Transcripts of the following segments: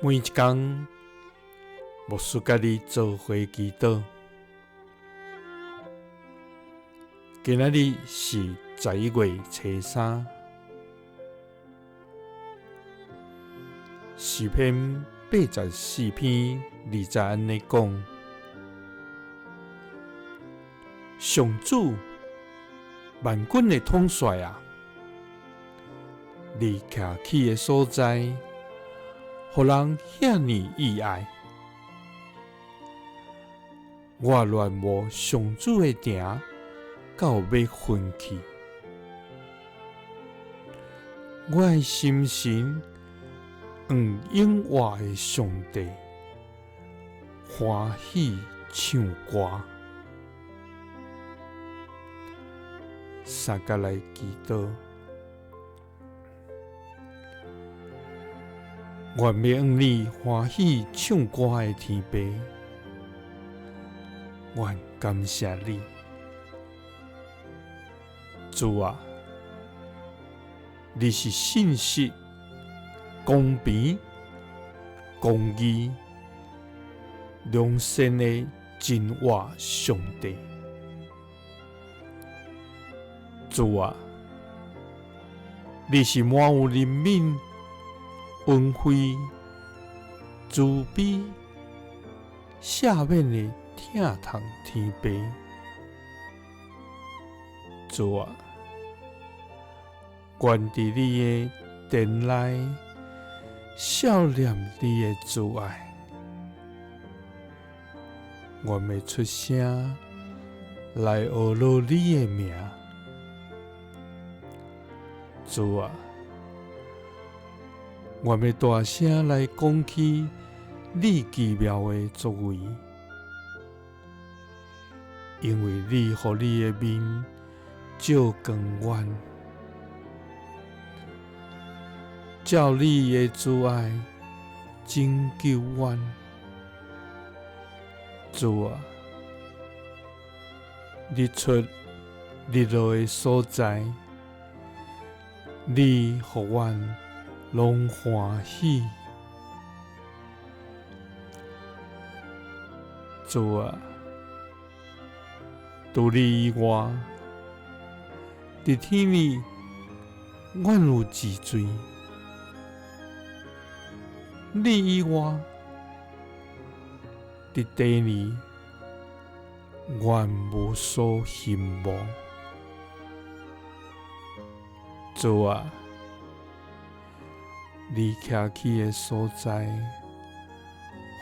每一工，牧師佮你做伙祈禱。今仔日是11月初三，詩篇84篇2節按呢講：上主萬軍的統帥啊，你徛起的所在，予人遐爾意愛。我戀慕上主的埕到欲昏去，我的心神向永活的上帝歡喜唱歌。三佮來祈禱，願欲向你歡喜唱歌的天父，阮感謝你，主啊，你是信實、公平、公義、良善的真活上帝。主啊，你是滿有憐憫、恩惠、慈悲、赦免的疼痛天父。主啊，願佇你的殿內數念你的慈愛，願欲出聲來呵咾你的名。主啊，願欲大聲來講起你奇妙的作為，因為你予你的面照光阮，照你的慈愛拯救阮。主啊，日出日落的所在，你予阮攏歡喜。主啊，除你以外，佇天裡阮有治罪；你以外，佇地裡阮無所希望。主啊，你徛起的所在，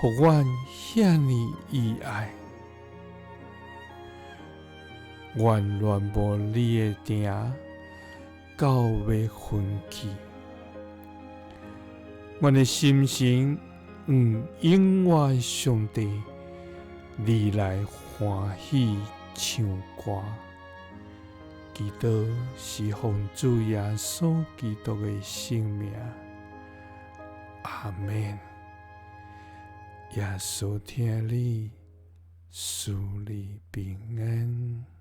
予阮遐爾意愛。阮戀慕你的埕到欲昏去，阮的心神向永活的上帝，你來歡喜唱歌。祈禱是奉主耶穌基督的聖名，阿們。耶穌疼你，賜你平安。